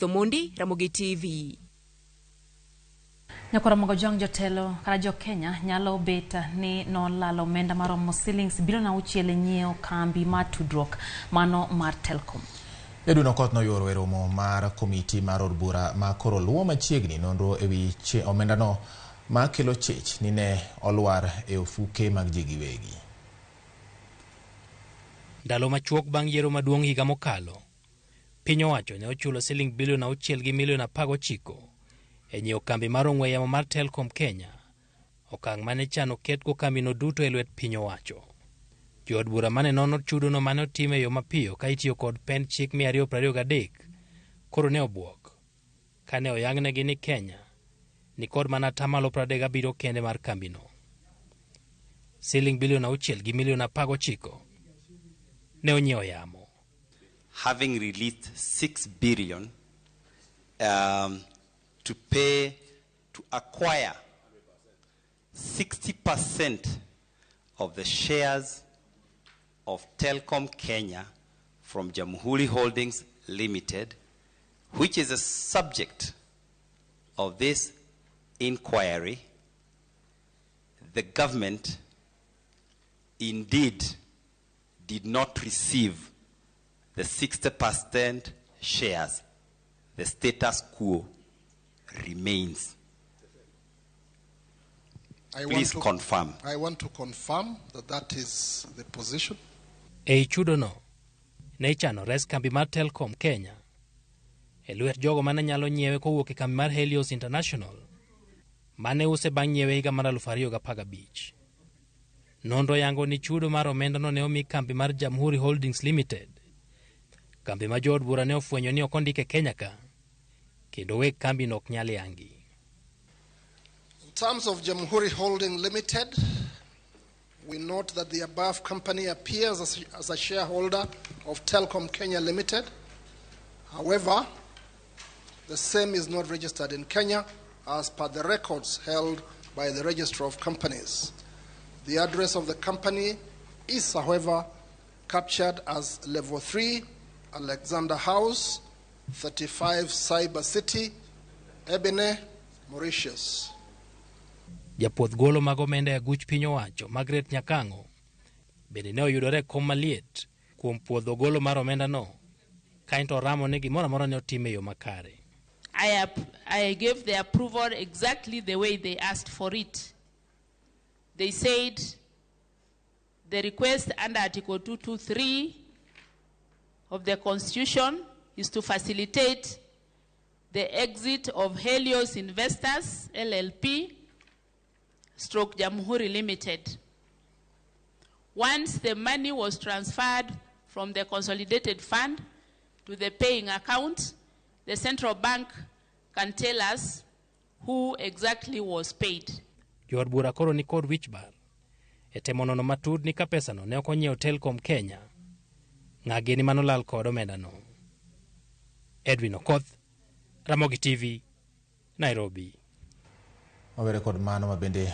Omondi, Ramogi TV. Nyakwar Ramogi Ojwang' jotelo kata jo Kenya nyalo bet ni nolalo omenda maromo silings bilion 6 e nyiewo kambi mar tudruok mano mar Telkom. Edwin Okoth noyuoro e romo mar komiti mar od bura ma koro luwo machiegni nonro ewi omendano ma kelo chich ni ne olwar e ofuke mag ji giwegi. Ndalo machuok bang' yiero maduong' higa mokalo, piny owacho ne ochulo siling bilion 6 gi milion 19 e nyiewo kambi mar ong'we yamo mar Telkom Kenya, okang' mane chano ketgo kambino duto e lwet piny owacho. Jood bura mane nono chudono mane otim e yo mapiyo ka itiyo kod pend chik 223 koro ne obwok kane oyangnegi ni Kenya nikod mana 37% kende mar kambino. Siling bilion 6 gi milion 19 ne onyiewo yamo. Having released 6 billion to pay to acquire 60% of the shares of Telkom Kenya from Jamhuri Holdings Limited, which is a subject of this inquiry, the government indeed did not receive the 60% shares. The status quo remains. Please confirm. I want to confirm that that is the position. Ei chudono, ne ichano res kambi mar Telkom Kenya e lwet jogo mane nyalo nyiewe kowuok e kambi mar Helios International mane use bang' nyiewe higa mar 2015. Nonro yango ni chudo mar omendano ne omi kambi mar Jamhuri Holdings Limited, kambi ma jood bura ne ofwenyo ni ok ondike Kenya ka, kendo weg kambino ok nyal yangi. In terms of Jamhuri Holding Limited, we note that the above company appears as a shareholder of Telkom Kenya Limited. However, the same is not registered in Kenya as per the records held by the Registrar of Companies. The address of the company is, however, captured as Level 3, Alexander House, 35 Cyber City, Ebene, Mauritius. Japuoth golo mag omenda e aguch piny owacho Margaret Nyakang'o bende ne oyudore e kom maliet kuom puodho golo mar omendano kaeto oramo ni gimoro amora ne otim e yo makare. I gave the approval exactly the way they asked for it. They said the request under Article 223 of the Constitution is to facilitate the exit of Helios Investors, LLP, stroke Jamhuri Limited. Once the money was transferred from the consolidated fund to the paying account, the central bank can tell us who exactly was paid. Jood bura koro ni kod wich bar e temo nono matut ni ka pesano ne ok onyiewo Telkom Kenya, ng'a gini manolal kod omendano. Edwin Okoth, Ramogi TV, Nairobi. Wawere kod mano mabende.